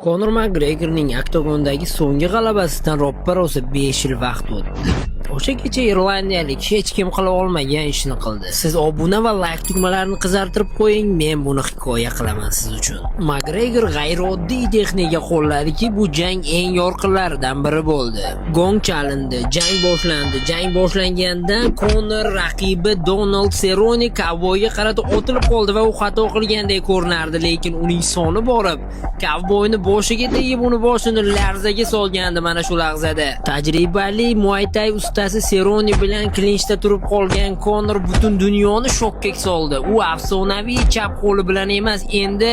Konor Makgregorning oktagondagi so'nggi g'alabasidan roppa-rosa 5 yil vaqt o'tdi. O'sha kecha irlandiyalik hech kim qila olmagan ishni qildi. Siz obuna va layk tugmalarini qizartirib qo'ying, men buni hikoya qilaman siz uchun. Makgregor g'ayrioddiy texnika qo'lladiki, bu jang eng yorqinlaridan biri bo'ldi. Gong chalindi, jang boshlandi. Jang boshlanganda Konor raqibi Donald Serrone kovboyga qarata otilib qoldi va u xato qilgandek ko'rinardi, lekin uning soni borib kovboyni boshiga tegib, uni boshini larzaga solgandi mana shu lahzada. Tajribali Muay Thai ustasi Serrone bilan klinchda turib qolgan Konor butun dunyoni shokka soldi. U afsonaviy chap qo'li bilan emas, endi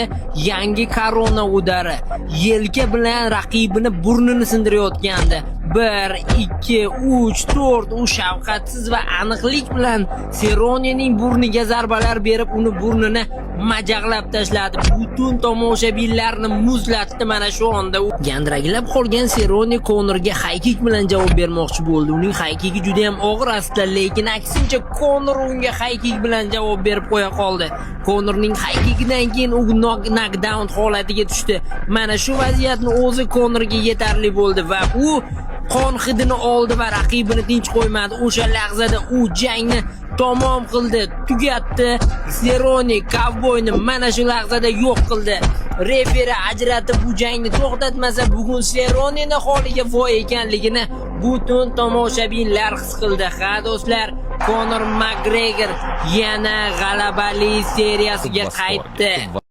yangi корона удар i, yelka bilan raqibini burnini sindirayotgandi. 1, 2, 3, 4, u shafqatsiz va aniqlik bilan Serronening burniga zarbalar berib, uni burnini majaqlab tashladi. Butun tomoshabinlarni muzlatdi mana shu onda. U gandiraklab qolgan Serrone Konorga high kick bilan javob bermoqchi bo'ldi. Uning high kicki juda ham og'ir aslida, lekin aksincha Konor unga high kick bilan javob berib qo'ya qoldi. Konorning high kickidan keyin u knockdown holatiga tushdi. Mana shu vaziyatni o'zi Konorga yetarli bo'ldi va u qon hidini oldi va raqibini tinch qo'ymadi. O'sha lahzada u jangni tamom qildi, tugatdi. Serrone kovboyni mana shu lahzada yo'q qildi. Referi ajratib bu jangni to'xtatmasa, bugun Serroneni holiga voy ekanligini butun tomoshabinlar his qildi. Ha, do'stlar, Konor Makgregor yana g'alabali seriyasiga В qaytdi. восторге.